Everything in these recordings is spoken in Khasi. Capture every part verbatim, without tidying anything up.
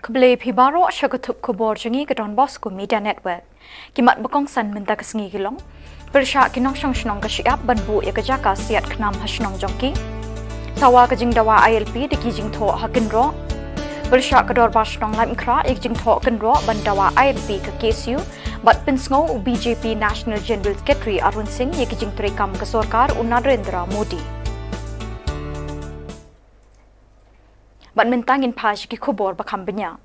Khublei phi baroh sha ka thup khubor jong ngi ka Don Bosco Media Network. Ki mat ba kongsan mynta ka sngi ki long: Pyrshah ki nongshong shnong ka shyiap ban buh ïa ka jaka siat khnam ha shnong jong ki. Thawa ka jingdawa I L P da ki jingthoh ha kynroh. Pyrshah ka dorbar shnong Laitumkhrah ïa ka jingthoh kynroh ban dawa I L P ka K S U. Bad pynsngew u B J P National General Secretary Arun Singh ïa ki jingtreikam ka sorkar u Narendra Modi. Bad mynta ngin phai sha ki khubor ba kham bniah.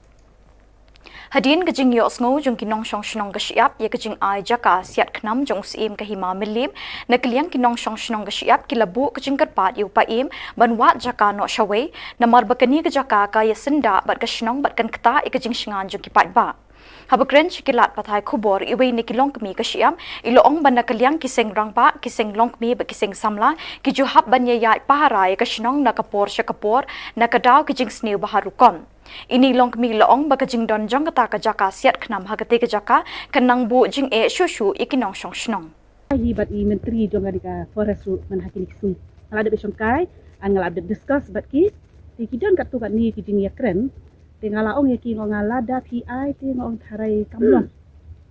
Hadien ka jingïohsngew jong ki nongshong shnong ka shyiap ïa ka jingai jaka siat khnam jong u Syiem ka Hima Mylliem, na ka liang ki nongshong shnong ka shyiap ki la buh ka jingkyrpad ïa u Paiem ban wad jaka noh shawei, namar ba kane ka jaka ka ïasyndah bad ka shnong bad kan ktah ïa ka jingshngaiñ jong ki paidbah. Haba kren sha ki lad pathai khubor, iwei na ki longkmie ka shyiap i la ong ba na ka liang ki seng rangbah, ki seng longkmie bad ki seng samla ki ju hap ban ïaid pahara ïa ka shnong na ka por sha ka por, na ka daw ki jingsniew ba ha rukom. Ine i longkmie i la ong ba ka jingdon jong kata ka jaka siat khnam ha katei ka jaka kan nang buh jingeh shuh shuh ïa ki nongshong shnong. Hi bad i Myntri jong kane ka forest ruh man ha kine ki sngi nga la dep ïashongkai, nga la dep discuss bad ki. Te ki don katto katne ki jingïakren. Te nga la ong ïa ki, nga ong lada phi ai te nga ong tharai kam long.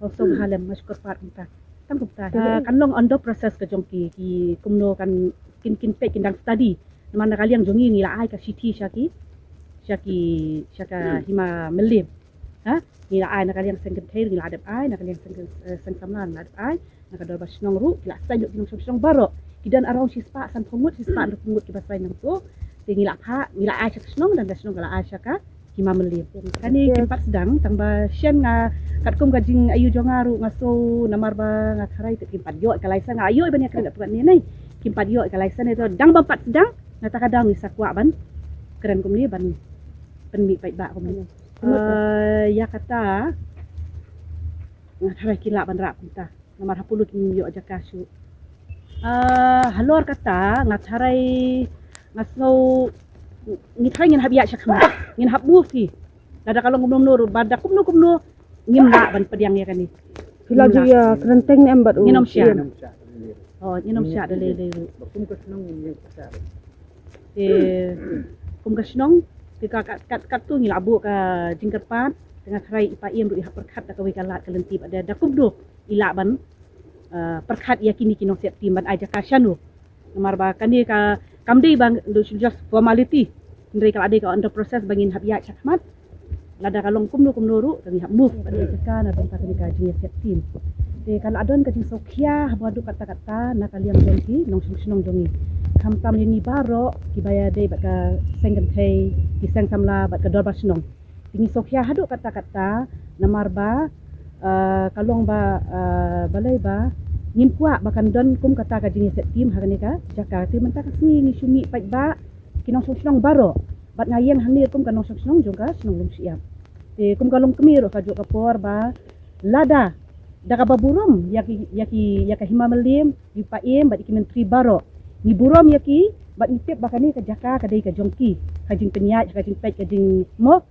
Ong sngewbha lem, nga shu kyrpad kumta. Tang kumta. Kan long under process ka jong ki, ki kumno kan kin, kin peit, kin dang study. Namar na ka liang jong ngi ngi la ai ka shithi sha ki, sha ki, sha ka Hima Mylliem. Ha? Ngi la ai na ka liang seng kynthei ngi la dep ai, na ka liang seng, eh, seng samla ngi la dep ai. Na ka dorbar shnong ruh ki la saiñ ruh ki nongshong shnong baroh. Ki don around shispah sanphew ngut, shispah hynriewphew ngut kiba saiñ nangto. Te ngi la phah, ngi la ai sha ka shnong, don ka shnong ka la ai sha ka Hima Mylliem. Kane kim pat sdang, tang ba shen nga, katkum ka jingayu jong nga ruh nga sngew namar ba nga tharai te kim pat ïoh ka license, nga ïoh ban ïakren katto katne ne. Kim pat ïoh ka license, te dang bym pat sdang, na kata ka daw ngi sa kwah ban kren kumne, ban pynmih paidbah kumne. Eh, ïa kata nga tharai ki lah ban rah kumta. Namar ha Polo kim ïoh jaka shuh. Ah, halor kata nga tharai nga sngew, ngi tharai ngin hap ïaid shakhmat, ngin hap move hi. Lada ka long kumno kumno ruh, ba da kumno kumno ngim lah ban pdiang ïa kane. Phi la ju ïa kren teng ne em bad u Syiem? Ngin ym shah. Oh, ngin ym shah da lei lei ruh. Te kum ka shnong te ka, kat, kat, katto ngi la buh ka jingkyrpad, te nga tharai i Paiem ruh i hap pyrkhat da kawei ka lad ka lynti ba da, da kumno i lah ban, eh, pyrkhat ïa kine ki nongsiat tim ban ai jaka shano. Namar ba kane ka kam dei ba just formality. Hynrei ka la dei ka under process ba ngin hap ïaid shakhmat. Lada ka long kumno kumno ruh, ka ngi hap move bad ka jaka na bynta kane ka jingïasiat tim. Te ka la don ka jingsngewkhia haduh katta katta na ka liang jong ki nongshong shnong jong ngi. Khamtam ïa ngi baroh kiba ïadei bad ka seng kynthei, ki seng samla bad ka dorbar shnong. Te ngi sngewkhia haduh katta katta namar ba, eh, ka long ba, eh, balei ba ngim kwah ba kan don kum kata ka jingïasiat tim ha kane ka jaka. Te mynta ka sngi ngi shu mih paidbah ki nongshong shnong baroh. Bad nga ïeng hangne kum ka nongshong shnong jong ka shnong Lumshyiap. Te kum ka longkmie ruh kajuh ka por ba lada da kaba burom ïa ki, ïa ki, ïa ka Hima Mylliem, ïa u Paiem bad ïa ki myntri baroh. Ngi burom ïa ki bad ngi tip ba kane ka jaka ka dei ka jong ki. Ka jingpynïaid, ka jingpeit, ka jingmih.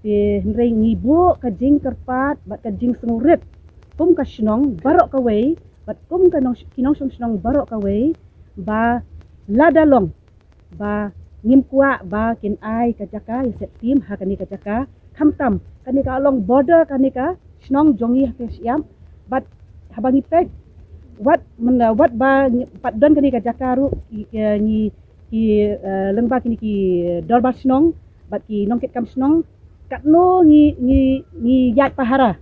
Te hynrei ngi buh ka jingkyrpad bad ka jingsngewrit kum ka shnong baroh kawei bad kum ka nong, ki nongshong shnong baroh kawei ba lada long ba ngim kwah ba kin ai ka jaka ïasiat tim ha kane ka jaka. Khamtam kane ka long border kane ka shnong jong ngi ha ka Shyiap. Bad haba ngi peit wat myn, wat ba ngi pat don kane ka jaka ruh ki, ki, ngi, ki, eh, lyngba kine ki dorbar shnong bad ki nongkitkam shnong, katno ngi, ngi, ngi ïaid pahara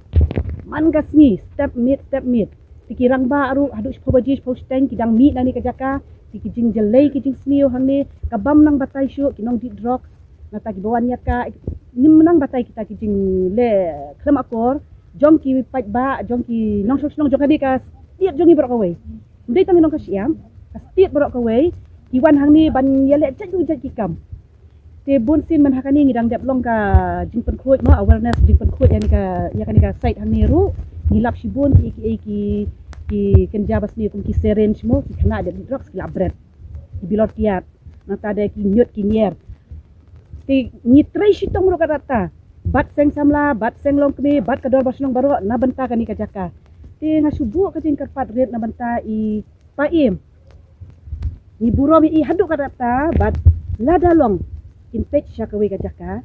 man ka sngi, step miet, step miet. Te ki rangbah ruh haduh shiphew baje, shiphew shiteng ki dang mih na kane ka jaka. Te ki jingjyllei, ki jingsniew hangne, ka bym nang batai shuh ki nongdih drugs. Nangta kiba wan ïa ka, ngim nang batai kita ki jingleh khlem akor jong ki paidbah, jong ki nongshong shnong jong kane ka state jong ngi baroh kawei. Ym dei tang nong ka Shyiap, ka state baroh kawei ki wan hangne ban ïaleh jait jait ki kam. Te bun sien man ha kane ngi dang dep long ka jingpynkhuid mo, awareness, jingpynkhuid ïa kane ka, ïa kane ka site hangne ruh. Ngi lap shibun ki, ki, ki, ki kynja ba sniew kum ki syringe mo, ki khynnah dep dih drugs ki la bret, ki bilor kiad. Nangta de ki ñiut ki ñier. Te ngi trei shitom ruh katta katta bad seng samla, bad seng longkmie, bad ka dorbar shnong baroh na bynta kane ka jaka. Te nga shu buh ka jingkyrpad rit na bynta i Paiem. Ngi burom ïa i haduh katta katta bad lada long kin peit sha kawei ka jaka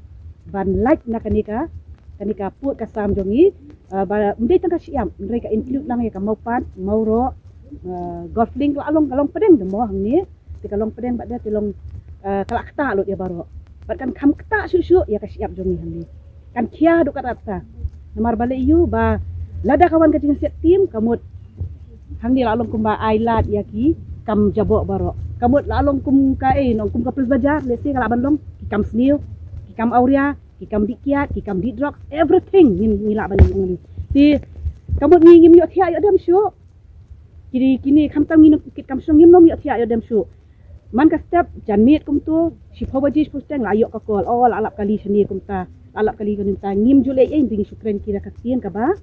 ban lait na kane ka Kane ka pud ka sam jong ngi, ah, ba ym dei tang ka shyiap, hynrei ka include lang ïa ka mawpat, mawroh, ah, golf link, ka la long, ka long pdeng de mo hangne. Te ka long pdeng bad de te long, ah, ka la ktah lut ïa baroh. Bad kan kham ktah shuh shuh ïa ka shyiap jong ngi hangne. Kan khia haduh katta katta. Namar balei ïa u ba lada ka wan ka jingsiat tim, ka mut hangne la long kumba ai lad ïa ki kam jaboh baroh. Ka mut la long kum ka, eh, nong kum ka police bazaar, lehse ka lah ban long ki kam sniew, ki kam awria, ki kam dih kiad, ki kam dih drugs, everything ngi, ngi lah ban ïoh hangne. Te ka mut ngi, ngim ïohthiah ïoh dem shuh. Kine, kine khamtam ngi nongkit kam shnong ngim nang ïohthiah ïoh dem shuh. Man ka step janmiet kumto, shiphew baje shiphew step la ïoh ka call, oh, la lap kali shane kumta, la lap kali kumta. Ngim ju leh ei, ngi shu kren ki da ka ktien kaba,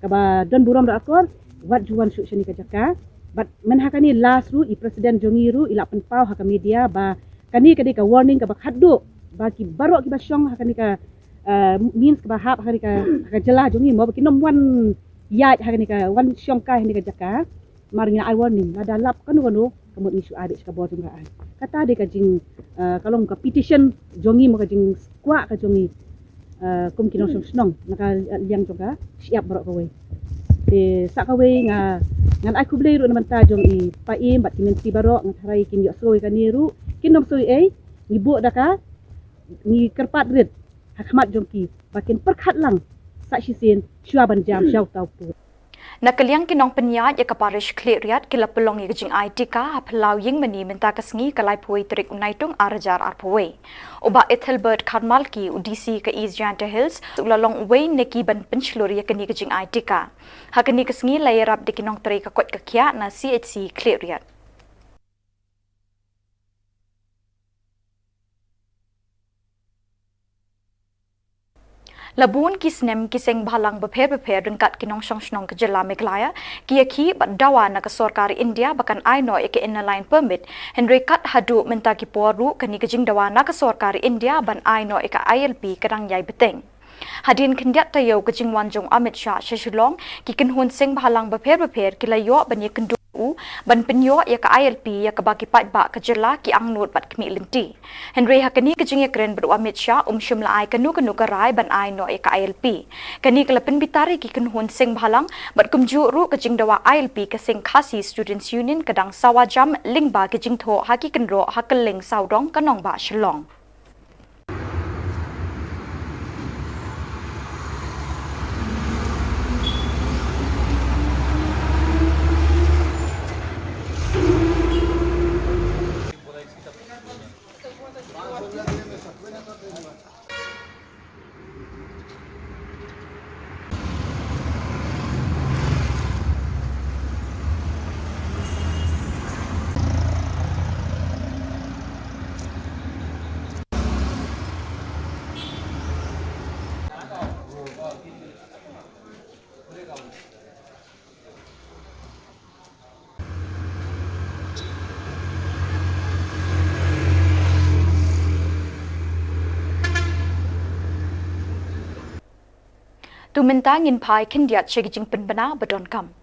kaba don burom da akor, wat ju wan shuh shane ka jaka. Bad mynha kane last ruh, i president jong ngi ruh i la pynpaw ha ka media ba kane ka dei ka warning kaba khatduh ba ki baroh kiba shong ha kane ka, eh, means kaba hap ha kane ka, ha ka jylla jong ngi mo, ba kin ym wan ïaid ha kane ka, wan shong kai ha kane ka jaka. Mar ngi ai warning, lada lap kano kano, ka mut ngi shu ai beit sha ka bor jong ka aiñ. Kata dei ka jing, eh, ka long ka petition jong ngi mo, ka jingkwah ka jong ngi, eh, kum ki nongshong shnong na ka liang jong ka shyiap baroh kawei. Te sa kawei nga, ngan ai khublei ruh na bynta jong i Paiem bad ki myntri baroh, nga tharai kin ïohsngew ïa kane ruh, kin ym sngew ei, ngi buh da ka, ngi kyrpad rit ha khmat jong ki ba kin pyrkhat lang sa shisien shuwa ban jam sha uta u pud. Na ka liang ki nongpynïaid ïa ka parish Khliehriat ki la pynlong ïa ka jingai tika ha phyllaw ïingmane mynta ka sngi ka laiphew tarik u Naitung ar hajar arphew. U Bah Ethelbert Kharmalki, u D C ka East Jaintia Hills, u la long uwei na ki ban pynshlur ïa kane ka jingai tika. Ha kane ka sngi la ïarap da ki nongtrei ka koit ka khiah na C H C Khliehriat. La bun ki snem ki seng bhalang bapher bapher ryngkat ki nongshong shnong ka jylla Meghalaya ki ïakhih bad dawa na ka sorkar India ba kan ai noh ïa ka Inner Line Permit, hynrei kat haduh mynta ki por ruh kane ka jingdawa na ka sorkar India ban ai noh ïa ka I L P ka dang ïai bteng. Hadien khyndiat taïew ka jingwan jong Amit Shah sha Shillong, ki kynhun seng bhalang bapher bapher ki la ïoh ban ïakynduh u ban pynïoh ïa ka I L P ïa kaba ki paidbah ka jylla ki angnud bad khmih lynti. Hynrei ha kane ka jingïakren bad u Amit Shah um shym la ai kano kano ka rai ban ai noh ïa ka I L P. Kane ka la pynbitar ïa ki kynhun seng bhalang bad kumjuh ruh ka jingdawa I L P ka seng Khasi Students Union ka dang sawa jam lyngba ka jingthoh ha ki kynroh ha kylleng sawdong ka nongbah Shillong. To mynta ngin phai khyndiat sha ki jingpynbna ba donkam.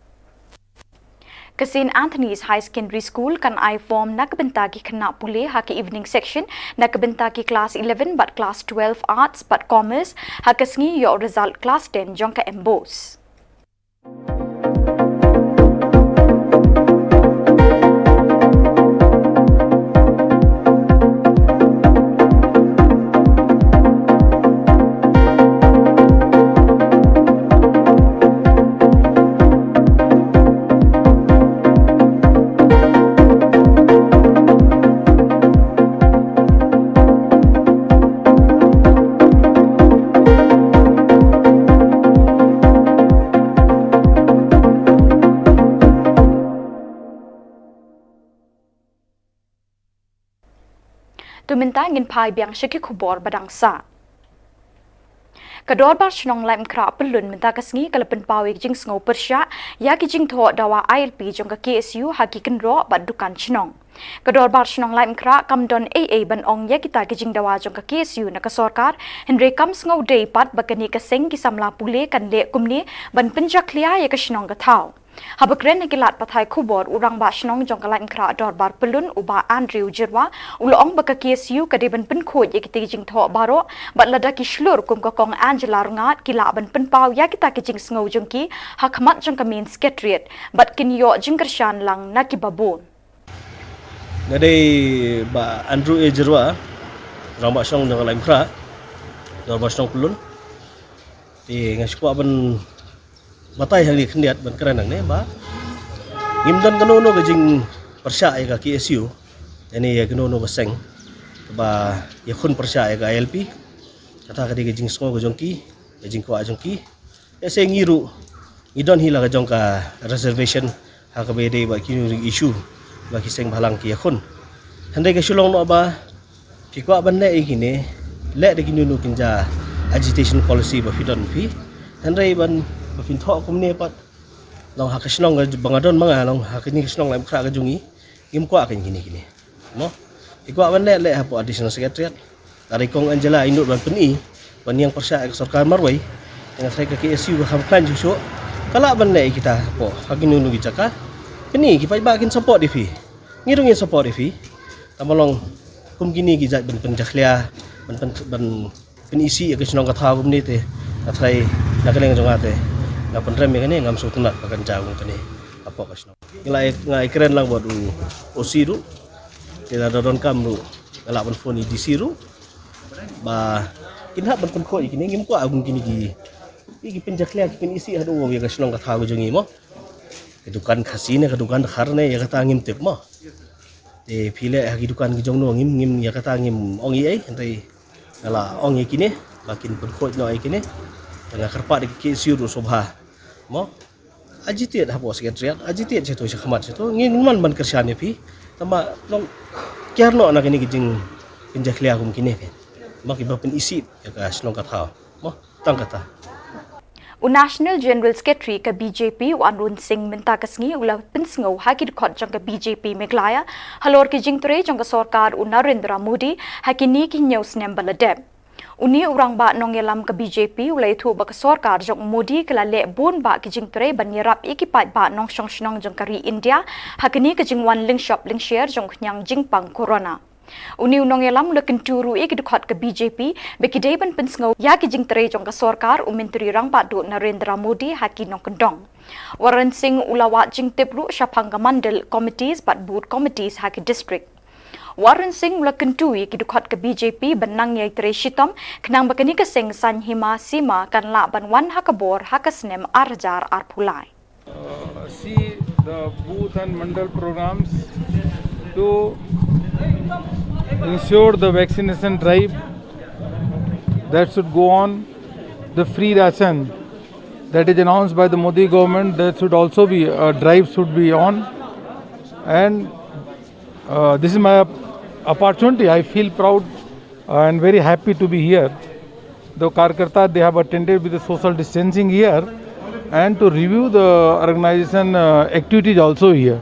Ka Saint Anthony's High Secondary School kan ai form na ka bynta ki khynnah pule ha ka evening section na ka bynta ki class eleven bad class twelve Arts bad Commerce ha ka sngi ïoh result class ten jong ka MBOSE. To mynta ngin phai biang sha ki khubor ba dang sah. Ka Dorbar Shnong Laitumkhrah Pyllun mynta ka sngi ka la pynpaw ïa ka jingsngew pyrshah ïa ki jingthoh dawa I L P jong ka K S U ha ki kynroh bad dukan shnong. Ka Dorbar Shnong Laitumkhrah kam don ei ei ban ong ïa kita ki jingdawa jong ka K S U na ka sorkar, hynrei kam sngewdei pat ba kane ka seng ki samla pule kan leh kumne ban pynjakhlia ïa ka shnong ka thaw. Haba kren ha ki lad pathai khubor, u rangbah shnong jong ka Laitumkhrah Dorbar Pyllun, u Bah Andrew Jyrwa, u la ong ba ka K S U ka dei ban pynkhuid ïa kita ki jingthoh baroh, bad lada ki shlur kum ka Kong Angela Rngat, ki lah ban pynpaw ïa kita ki jingsngew jong ki ha khmat jong ka main secretariat, bad kin ïoh jingkyrshan lang na ki babun. Nga dei Bah Andrew A Jyrwa, rangbah shnong jong ka Laitumkhrah Dorbar Shnong Pyllun. Te nga shu kwah ban batai hangne khyndiat ban kren hangne ba ngim don kano kano ka jingpyrshah ïa ka K S U, ïa ne ïa kano kano ka seng ba ïakhun pyrshah ïa ka I L P. Kata ka dei ka jingsngew ka jong ki, ka jingkwah jong ki. Ïa se ngi ruh ngi don hi la ka jong ka reservation ha kaba ïadei bad kino ki issue ba ki seng bhalang ki ïakhun. Hynrei ka shu long noh ba phi kwah ban leh ïa kine, leh da kino kino kin ja agitation policy ba phi don phi. Hynrei ban ba phin thoh kumne pat long ha ka shnong ba nga don ma nga long ha kane ka shnong Laitumkhrah ka jong ngi. Ngim kwah kane kine kine. Mo? Phi kwah ban leh leh hapoh additional secretariat. Lada i Kong Angela i nud ban pyni ban ïeng pyrshah ïa ka sorkar marwei, ïa nga tharai ka K S U ka kham khlaiñ shuh shuh, ka lah ban leh ïa kita hapoh ha kino kino ki jaka. Pyni ki paidbah kin support ïa phi. Ngi ruh ngin support ïa phi. Tang ba long kum kine ki jait ban pynjakhlia, ban pyn, ban pynisih ïa ka shnong ka thaw kumne te nga tharai na ka liang jong nga te nga pynrem ïa kane, ngam sngewtynnat ba kan ja kum kane hapoh ka shnong. Nga la, nga ai kren lang bad u O C ruh. Te lada donkam ruh nga lah ban phone ïa i D C ruh ba kin hap ban pynkhuid ïa kine, ngim kwah kum kine ki, ki pynjakhlia, ki pynisih haduh ïa ka shnong ka thaw ka jong ngi mo. Ka dukan Khasi ne ka dukan Dkhar ne ïa kata ngim tip mo. Te phi leh ha ki dukan ki jong no ngim, ngim ïa kata ngim ong ei ei, hynrei nga la ong ïa kine ba kin pynkhuid noh ïa kine. Te nga kyrpad ïa ki K S U ruh sngewbha mo. Agitate hapoh secretariat, agitate shato sha khmat shato, ngin man ban kyrshan ïa phi. Tang ba long kiar noh na kine ki jingpynjakhlia kum kine phi. Ba kiba pynisih ïa ka shnong ka thaw. Mo, tang kata. U National General Secretary ka B J P, u Arun Singh, mynta ka sngi u la pynsngew ha ki dkhot jong ka B J P Meghalaya halor ki jingtrei jong ka sorkar u Narendra Modi ha kine ki hynñiew snem ba la dep. Une u rangbah nongïalam ka B J P u la ïathuh ba ka sorkar jong u Modi ka la leh bun bah ki jingtrei ban ïarap ïa ki paidbah nongshong shnong jong ka ri India ha kane ka jingwan lyngshop lyngsher jong u khñiang jingpang corona. Une u nongïalam u la kyntu ruh ïa ki dkhot ka B J P ba ki dei ban pynsngew ïa ki jingtrei jong ka sorkar u Myntri Rangbah Duh Narendra Modi ha ki nongkyndong. U Arun Singh u la wad jingtip ruh shaphang ka mandal committees bad booth committees ha ki district. U Arun Singh u la kyntu ïa ki dkhot ka B J P ban nang ïai trei shitom khnang ba kane ka seng saiñ hima sima kan lah ban wan ha ka bor ha ka snem ar hajar arphew lai. Uh, see the booth and mandal programs to ensure the vaccination drive that should go on, the free ration that is announced by the Modi government, that should also be, uh, drive should be on. And, uh, this is my opportunity. I feel proud and very happy to be here. The karyakarta, they have attended with the social distancing here and to review the organization, uh, activities also here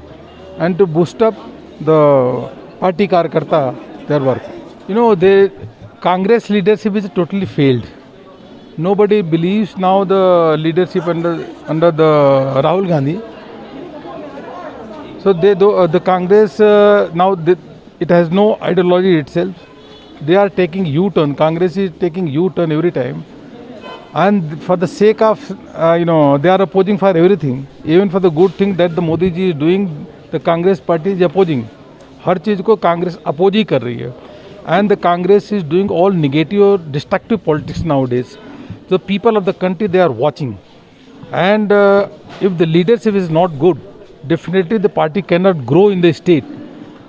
and to boost up the party karyakarta, their work. You know, the Congress leadership is totally failed. Nobody believes now the leadership under, under the Rahul Gandhi. So they do, uh, the Congress, uh, now they, it has no ideology itself. They are taking U-turn. Congress is taking U-turn every time. And for the sake of, uh, you know, they are opposing for everything. Even for the good thing that the Modi ji is doing, the Congress party is opposing. हर चीज़ को कांग्रेस अपोज ही कर रही है. And the Congress is doing all negative और destructive politics nowadays. The people of the country, they are watching. And, uh, if the leadership is not good, definitely the party cannot grow in the state.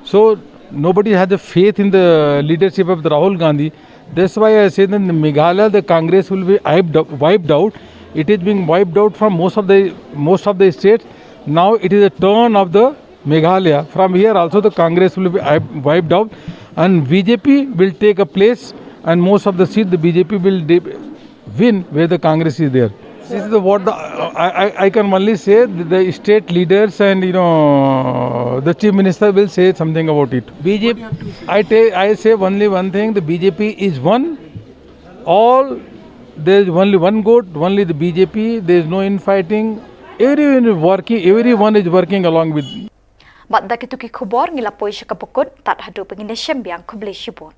So nobody has a faith in the leadership of the Rahul Gandhi. That's why I say that in Meghalaya, the Congress will be wiped, wiped out. It is being wiped out from most of the, most of the states. Now it is a turn of the Meghalaya. From here also the Congress will be wiped out, and B J P will take a place, and most of the seat the B J P will win where the Congress is there. This is the, what the, I, I, I can only say the, the state leaders and, you know, the chief minister will say something about it. B J P, I, ta- I say only one thing, the B J P is one. All, there is only one goat, only the B J P. There is no infighting. Everyone is working, everyone is working along with. Bad da kitu ki khubor ngi la poi sha kaba kut, tad haduh ba ngin ïashem biang, khublei shibun.